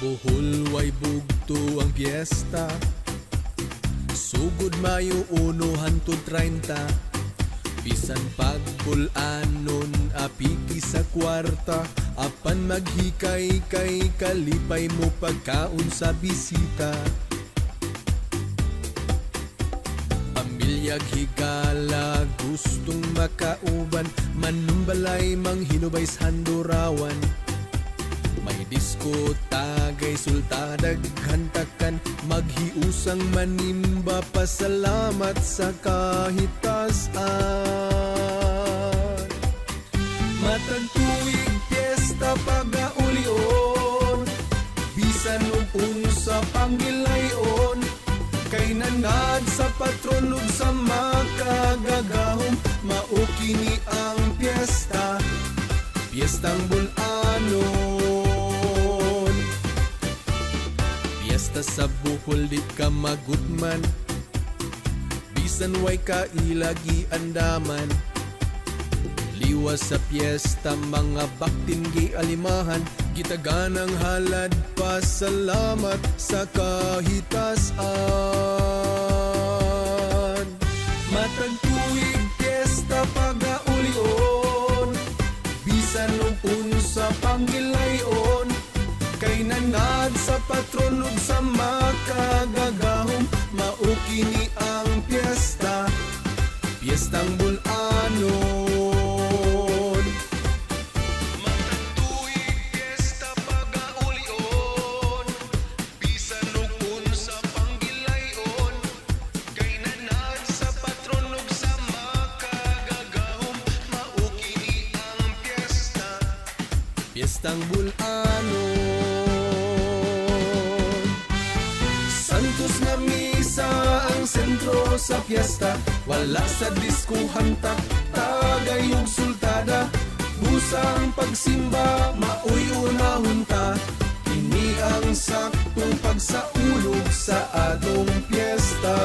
Bohol way bugto ang piyesta. Sugod Mayo 1 hantod 30. Bisan pagbulanon apiki sa kwarta, apan maghikay kay kalipay mo pagkaon sa bisita. Pamilyag higala gustong makauban, manumbalay manghinubay sa handurawan. May disko, tagay, sultadag, hantakan, maghiusang manimba, pasalamat sa kahitasan. Matag tuig piyesta pagaulion, bisan og unsa panggilayon, kay nanad sa patron ug sa makagagahom, mao kini ang piyesta, Piyestang Bol-anon. Piyesta sa Bohol, di ka magutman, bisan way kailagi andaman. Liwas sa piyesta, mga baktin gialimahan, gitaganang halad pasalamat sa kahitasan. Matag tuig piyesta pagaulion, bisan og unsa panggilayon, kay nanad sa patron ug sa makagagahom, mao kini ang piyesta, Piyestang Bol-anon. Matag tuig piyesta pagaulion, bisan og unsa panggilayon, kay nanad sa patron ug sa makagagahom, mao kini ang piyesta, Piyestang Bol-anon. Santos nga misa ang sentro sa piyesta, wala sa disko, hantak, tagay ug sultada. Busang pagsimba maoy unahon ta. Kini ang saktong pagsaulog sa atong piyesta.